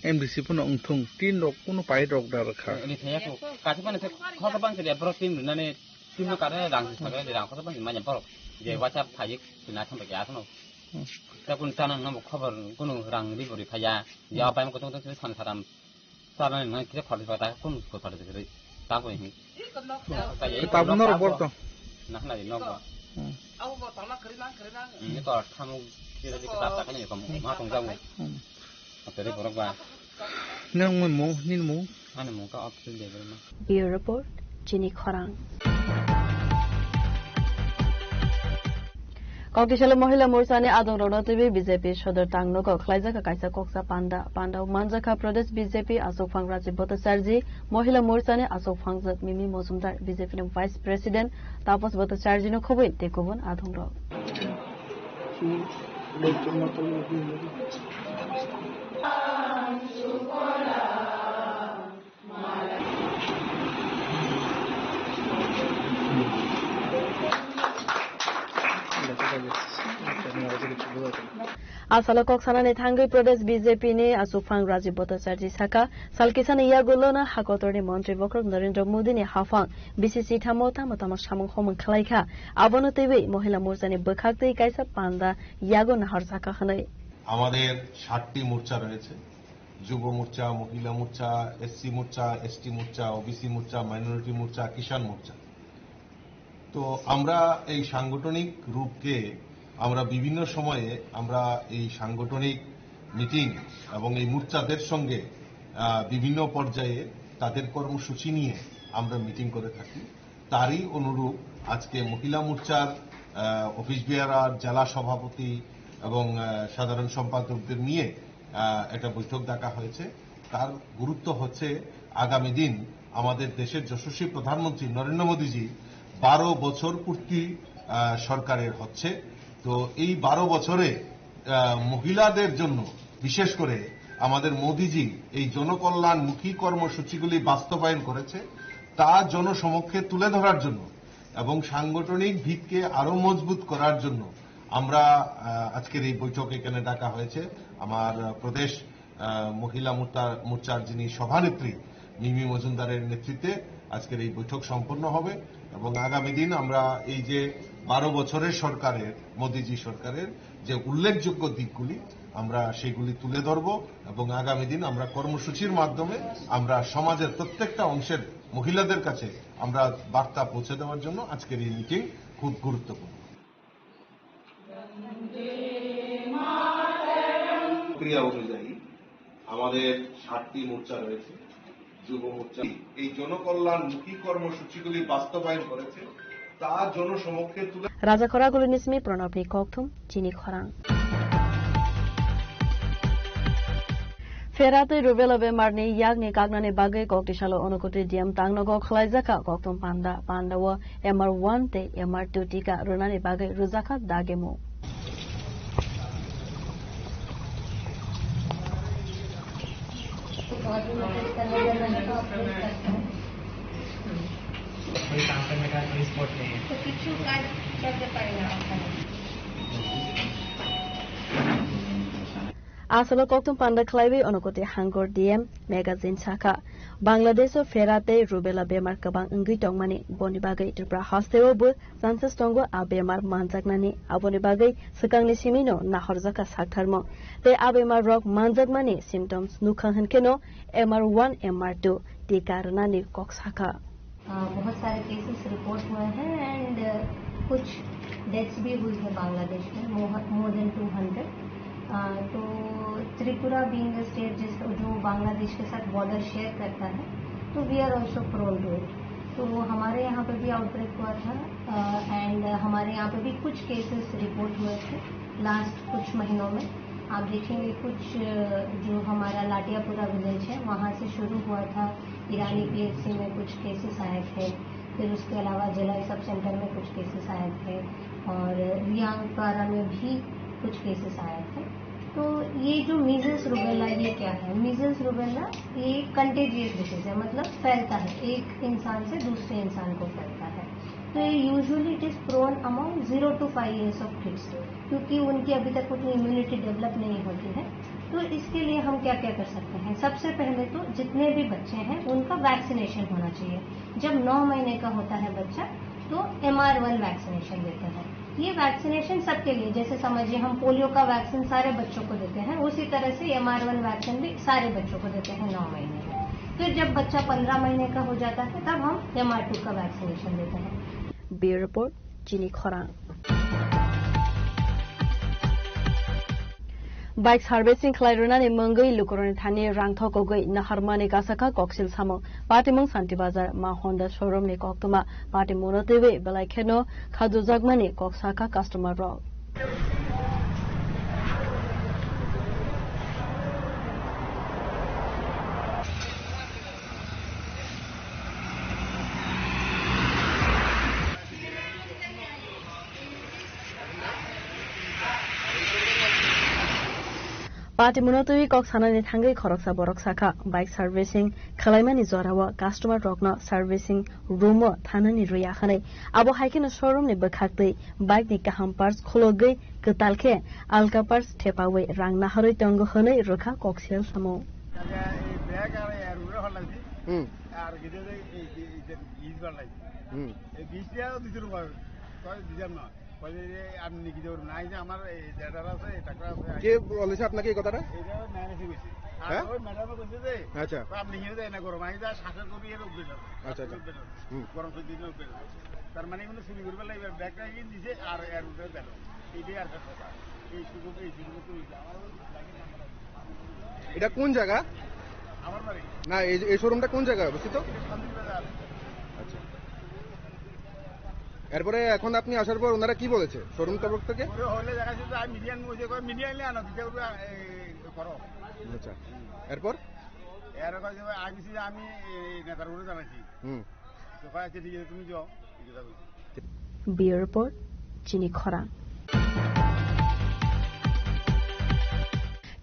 M D C phano wngthung, tin rok kunu pai rok da rwkha. Ni thaya ko, kathi pani thek, khorok bang kiri borok tin nani, tin no kare rang sakre rang khorok bang manya borok. Je WhatsApp phayik sina thang ya sono. Hmm. Ta kun chana no khobor kunu rang ri bori phaya. Ya pai ko tong tong san saram. Chana no kire khorok ta kun ko khorok kiri. Ta ko hi. Tabuk norok borok tong. Nah, nah, nok ba. Hmm. Ini ko thamu kiri kita tak ini ko ma tong jamu. Hmm. Tere borok ba. Nang mo mo, nin mo. Ani mung ka Abdul Debbarma. Bureau Report, Chini Khorang. Kokisalo Mohila Morchani adongrokno twiwi B J P sodor tangnogo khlaijak kaisa koksa panda. Pandao manjakha Pradesh B J P Asokphang Rajiv Bhattacharjee, Mohila Morchani Asokphangjak Mimi Mojumdar, B J P ni Vice President Taposh Bhattacharjeeno khobwi tei kubun adongrok. A salo kok sanani thangwi Pradesh B J P ni achukphang Rajiv Bhattacharjee saka, sal kisani yagulono hakotorni montri bokhorok Narendra Modi ni haphang B C C thamo tamo tamo samung homung khlai kha. Abono twiwi Mohila Morchani bwkhak twi kaisa panda yago nahorjak kha hwnwi. আমাদের সাতটি মোর্চা রয়েছে, যুব মোর্চা, মহিলা মোর্চা, এসসি মোর্চা, এসটি মোর্চা, ওবিসি মোর্চা, মাইনরিটি মোর্চা, কিষাণ মোর্চা। তো আমরা এই সাংগঠনিক রূপকে আমরা বিভিন্ন সময়ে আমরা এই সাংগঠনিক মিটিং এবং এই মোর্চাদের সঙ্গে, আহ, বিভিন্ন পর্যায়ে তাদের কর্মসূচি নিয়ে আমরা মিটিং করে থাকি। তারই অনুরূপ আজকে মহিলা মোর্চার, আহ, অফিস বেয়ারার, জেলা সভাপতি এবং, আহ, সাধারণ সম্পাদকদের নিয়ে, আহ, একটা বৈঠক ডাকা হয়েছে। তার গুরুত্ব হচ্ছে আগামী দিন আমাদের দেশের যশস্বী প্রধানমন্ত্রী নরেন্দ্র মোদীজি বারো বছর পূর্তি, আহ, সরকারের হচ্ছে। তো এই বারো বছরে, আহ, মহিলাদের জন্য বিশেষ করে আমাদের মোদীজি এই জনকল্যাণমুখী কর্মসূচিগুলি বাস্তবায়ন করেছে, তা জনসমক্ষে তুলে ধরার জন্য এবং সাংগঠনিক ভিতকে আরো মজবুত করার জন্য আমরা, আহ, আজকের এই বৈঠক এখানে ডাকা হয়েছে। আমার, আহ, প্রদেশ, আহ, মহিলা মোর্চা-, মোর্চার যিনি সভানেত্রী মিমি মজুমদারের নেতৃত্বে আজকের এই বৈঠক সম্পন্ন হবে এবং আগামী দিন আমরা এই যে বারো বছরের সরকারের, মোদিজি সরকারের যে উল্লেখযোগ্য দিকগুলি, আমরা সেগুলি তুলে ধরব এবং আগামী দিন আমরা কর্মসূচির মাধ্যমে আমরা সমাজের প্রত্যেকটা অংশের মহিলাদের কাছে আমরা বার্তা পৌঁছে দেওয়ার জন্য আজকের এই মিটিং খুব গুরুত্বপূর্ণ। প্রক্রিয়া অনুযায়ী আমাদের সাতটি মোর্চা রয়েছে। যুব মোর্চা এই জনকল্যাণমুখী কর্মসূচিগুলি বাস্তবায়ন করেছে, তা জনসমক্ষে তুলে Raja Khorang Gulini simi Pranabni kokthum chini khorang. Phera tei rubella bemarni yakni kaknani bagwi koktisalo Unakoti D M tangnogo khwlaijakha kokthum panda. Pandao M R one tei M R two tika rwnani bagwi rwjakha dagimung. A salo kokthum panda khlaiwi Unakoti Hangor D M magazine sakha, Bangladesh o phera tei rubella bemar kwbang wngwi tongmani, boni bagwi Tripura hasteo bo chances tongo a bemar manjaknani. Aboni bagwi swkangni simino nahorjakha saktharmung tei a bemar rok manjakmani symptoms nukha hwnkheno M R one, M R two tika rwnani kok sakha. अ, बहुत सारे cases report हुए हैं एंड कुछ डेथ्स भी हुई है बांग्लादेश में, more than two hundred. तो त्रिपुरा बीइंग अ स्टेट, जिस जो बांग्लादेश के साथ बॉर्डर शेयर करता है, तो we are also prone to it. तो वो हमारे यहाँ पे भी आउटब्रेक हुआ था एंड हमारे यहाँ पे भी कुछ केसेस रिपोर्ट हुए थे लास्ट कुछ महीनों में। आप देखेंगे, कुछ अ, जो हमारा लाटियापुरा विलेज है, वहाँ से शुरू हुआ था। ईरानी पीएचसी में कुछ केसेस आए थे, फिर उसके अलावा जलाई सब सेंटर में कुछ केसेस आए थे और रियांगपारा में भी कुछ केसेस आए थे। तो ये जो मीजल्स रूबेला, ये क्या है? मीजल्स रूबेला ये कंटेजियस डिजीज है, मतलब फैलता है, एक इंसान से दूसरे इंसान को फैलता है। तो ये usually it is prone among zero to five years of kids, क्योंकि उनकी अभी तक उतनी इम्यूनिटी डेवलप नहीं होती है। तो इसके लिए हम क्या क्या कर सकते हैं? सबसे पहले तो जितने भी बच्चे हैं, उनका वैक्सीनेशन होना चाहिए। जब नौ महीने का होता है बच्चा, तो एम आर वन वैक्सीनेशन देते हैं। ये वैक्सीनेशन सबके लिए, जैसे समझिए, हम पोलियो का वैक्सीन सारे बच्चों को देते हैं, उसी तरह से एम आर वन वैक्सीन भी सारे बच्चों को देते हैं नौ महीने में। फिर जब बच्चा पन्द्रह महीने का हो जाता है, तब हम एम आर टू का वैक्सीनेशन देते हैं। Bureau Report, Chini Khorang. Bike servicing khlai rwnani mungwi lukurokni thani rang thokogwi naharmani kasakha koksil samung. Patimung Santi Bazar ma Honda showroom ni koktwma patimungno twiwi belai kheno khajujakmani kok sakha customer rok. Patimungno twiwi kok sanani thangwi khoroksa borok sakha, bike servicing khwlaimani jorao customer rokno servicing room o thanani rwya hwnwi. Abo hai kheno showroom ni bwkhaktwi bike ni kaham parts khulogwi kwtal khe alka parts thepawi rang naharwi tongo hwnwi rwkha kok sel samung. Hmm. Hmm. এই বিশ টাকা দুইশো টাকা, ছয় ডিজাইন না। কয় যে, "আপনি কি জোর নাই যে আমার এই ডেটার আছে, এই টাকা আছে?" কে বলেছে আপনাকে এই কথাটা? এটা ম্যানেজার কইছে। আর হ্যাঁ? ওই ম্যাডামে কইছে যে, আচ্ছা। "আপনি হিনে যায় না গরম, আমি যা শাসন করি এর উপরে যাবো।" আচ্ছা, আচ্ছা। উপরে যাবো। হুম। গরম সহ্য দিনের উপরে যাবো। তার মানে এগুলো চুরি করবে লাগবে, ব্যাগটা এগিয়ে দিছে আর এর উপরে গেল। এইটাই আর কথা। এই সুযোগ, এই সুযোগ তো হইছে। আমার ওই ব্যাগের নাম্বার আছে। এটা কোন জায়গা? আমার বাড়ি। না, এই, এই শোরুমটা কোন জায়গায় অবস্থিত? এটা শান্তির বাজার। আচ্ছা। এরপরে এখন আপনি আসার পর ওনারা কি বলেছে শোরুম তরফ থেকে? ওরে হলে দেখা যাচ্ছে যে আমি মিডিয়া নিয়ে ওই যে কয় মিডিয়া নিয়ে আনো, দিতে হবে, এই, করো। আচ্ছা। এরপর? এর কয় যে আমি, আমি এই নেতার উপরে জানাইছি। হুম। তো কয়, "আচ্ছা, ঠিক আছে, তুমি যাও।" ঠিক আছে। Bureau Report, Chini Khorang.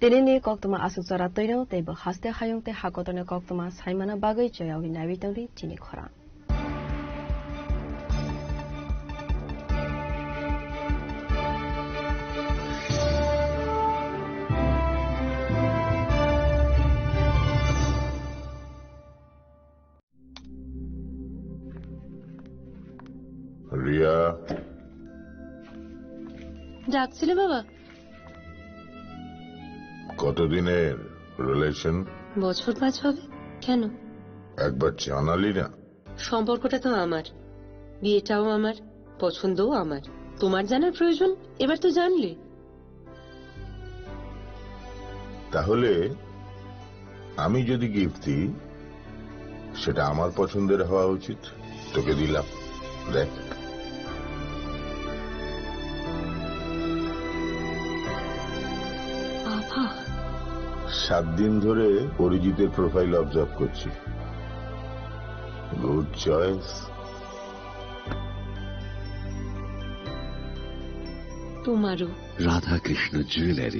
Tinini koktwma aswk chora twino tei bo haste hayung tei hakotorni koktwma saimano bagwi choyawi naiwi tongdi Chini Khorang. Riya. ডাকছিলে বাবা? কতদিনের রিলেশন? বছর পাঁচ হবে। কেন? একবার জানালি না। সম্পর্কটা তো আমার, বিয়েটাও আমার, পছন্দও আমার। তোমার জানার প্রয়োজন? এবার তো জানলে। তাহলে আমি যদি গিফট দিই, সেটা আমার পছন্দের হওয়া উচিত। তোকে দিলাম, দেখ। বাবা। সাত দিন ধরে অরিজিতের প্রোফাইল অবজার্ভ করছি। Good choice. তোমারও। রাধাকৃষ্ণ জুয়েলারি।